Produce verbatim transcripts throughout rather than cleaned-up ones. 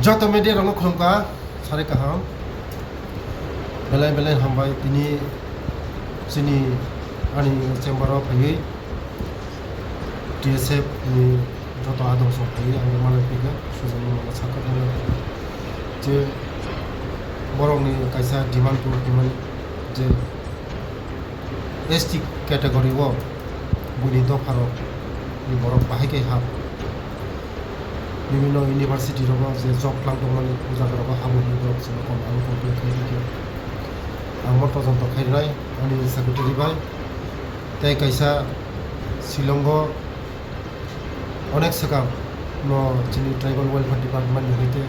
Joto media rokno khulumkha, sari kaham. Belai belai hambai tini chini ani chamber o phaiwi T S F ni joto adong song phaiwi ang malai phikha, sujak ni mano sakha thangwi je borokni kaisa demand puro himani je S T category o buini dopharok ni borok bahai khe hap. Bibhinno university rogo je job klang tongmani o jaga rogo habo hinwi borok chwngno kom abo complain khlai rikha. Ang bo todonto khainai ani secretary bai tei kaisa Shillong o onek swkang no chini tribal welfare department ni hoite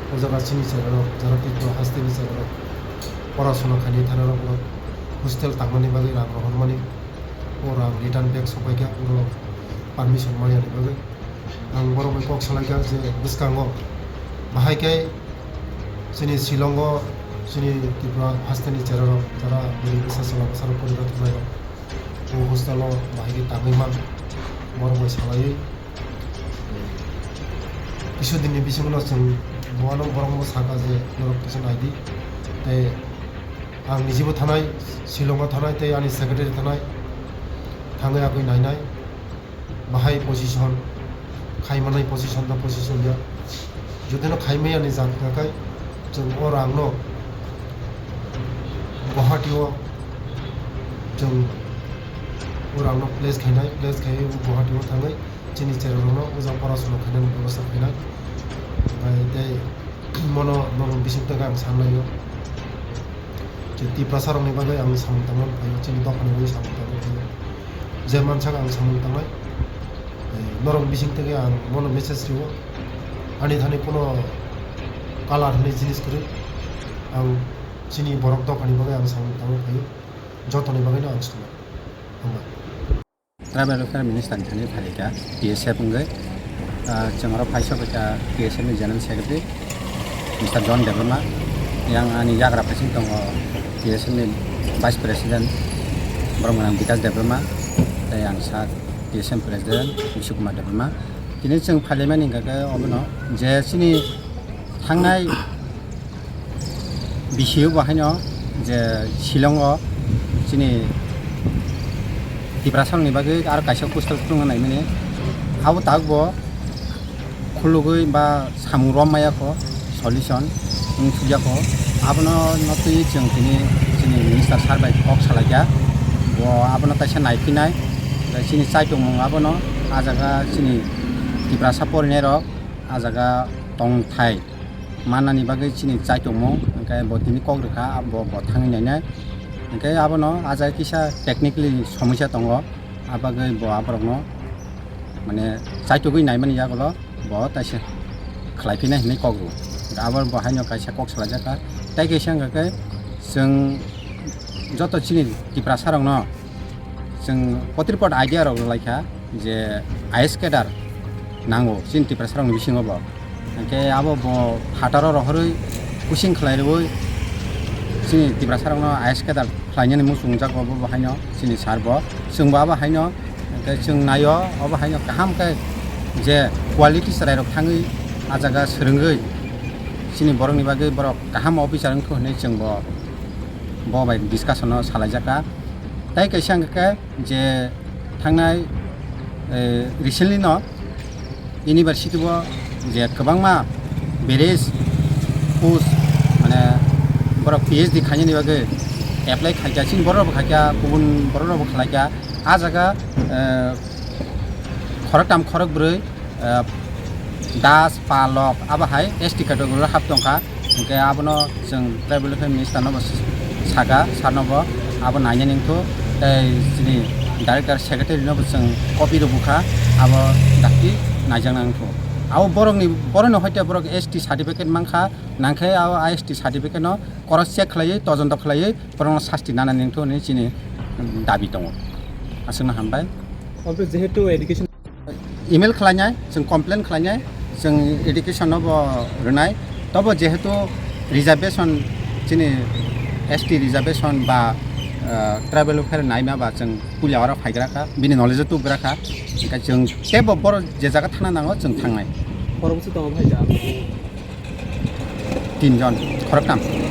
o jaga chini cherairok jara Tripura haste ni cherairok porasona khainai thana rok hostel tangmani bagwi rang rohormani o rang return back sopaikha oro permission maya ni bagwi. Ang borok bai kok salaikha je bwskango bahai khe chini Shillong o chini Tripura haste ni cherairok jara bwrwi bwsa chwla bwsarok poribar thangnairok o hostel o bahai khe tangwi man borok bai salaiwi. Kisu din ni bisingo no chwng bono borok no sakha je norok kisa naidi tei ang nijibo thanai Shillong o thanai tei ani secretary thanai thangwi aboni nainai. Bahai position, khaimanai position da position ya. Jodi no khaimaya ni jat khakai, chwng o rang no Guwahati o chwng o rang no place khainai, place khai Guwahati o thangwi chini cherairok no o jaga porasona khainani bebosta khainai. Bai tei mono norok bising tei ang sanlai o. Je Tiprasa rokni bagwi ang samung tangna phaio, chini dophani bagwi samung tangna phaio. Je mansak ang samung tangnai, eh, norok bising tege ang bono message rio. Ani thani kono color hinwi jinis kwrwi. Ang chini borok dophani bagwi ang samung tangna phaio. Jotoni bagwino ang swngo. Hambai. Tribal Welfare Minister ni thani phaikha T S F wngwi. Ah, chwng oro phaisa phaikha T S F ni General Secretary Mister John Debbarma. Yang ani yagra phaising tongo T S F ni Vice President borok gwnang Bikash Debbarma, tei ang sak T S F President Vishnu Kumar Debbarma. Tini chwng phailaimani hwnkha khe obono je chini thangnai bisi o bo haino je Shillong o chini Tiprasa rokni bagwi aro kaisa hostel phunukna naimani. Abo tak bo khulugwi ba samung rom maya kho solution wng sukya kho. Abono no twi chwng tini chini minister sir bai kok salaikha. Bo abono kaisa naiphinai. Tei chini chaichomung abono ah jaga chini Tiprasa porinai rok ah jaga tongthai mannani bagwi chini chaitongmung, hwnkhe bo tini kok rwkha, bo, bo thangwi nainai. Hwnkhe abono ah jaga kisa technically somosya tongo, ah bagwi bo aborokno, mane, chaitugwi naimani yagulo bo taisa khlai phinai hinwi kok rwo. Hwnkhe abo bo haino kaisa kok salaijakha. Tei kaisa hwnkha khe chwng joto chini Tiprasa rokno chwng potripot idea rok rwlaikha je I S cadre nango chini Tiprasa rokni bisingo bo. Hwnkhe abo bo phataro rohorwi pushing khlai rwui chini Tiprasa rokno I S cadre khlainani muchungjak bo, bo haino chini sir bo. Chwngbo abo haino hwnkhe chwng naio obo haino kaham khe je quality chwrairok thangwi ah jaga swrwngwi chini borokni bagwi borok kaham officer wngkhu hinwi chwngbo bo bai discussion o salaijakha. Tei kaisa hwnkhe je thangnai, eh, recently no university o je kwbangma various post, mane, borok P H D khainani bagwi apply khaikha, chini borok rok bo khaikha, kubun borok rok bo khlaikha. Ah jaga, eh, khoroktham khorokbrwi, eh, Das, Palok, abo hai S T category o hap tongkha. Hwnkhe abono chwng Tribal Welfare Minister no bo saka, sir no bo abo nainani wngkhu, tei chini Director Secretary no bo chwng copy rw bukha, abo dakti naijaknai wngkhu. Abo borokni, borokni hoite borok S T certificate mankha, nangkhe abo I S T certificate no cross check khlaiwi, todonto khlaiwi, borokno sasti nanani wngkhu hinwi chini dabi tongo. Aswkno hambai. Obo jehetu education Email khlainai, chwng complain khlainai, chwng education no bo rwnai. Tobo jehetu reservation, chini S T reservation ba, ah, tribal welfare naima ba chwng puila oro phaigra kha, bini knowledge o tubgra kha. Hwnkhe chwng teibo boro je jaga thangna nango chwng thangnai. Khoroksa tongo bhai da. Tin jon, khoroktham.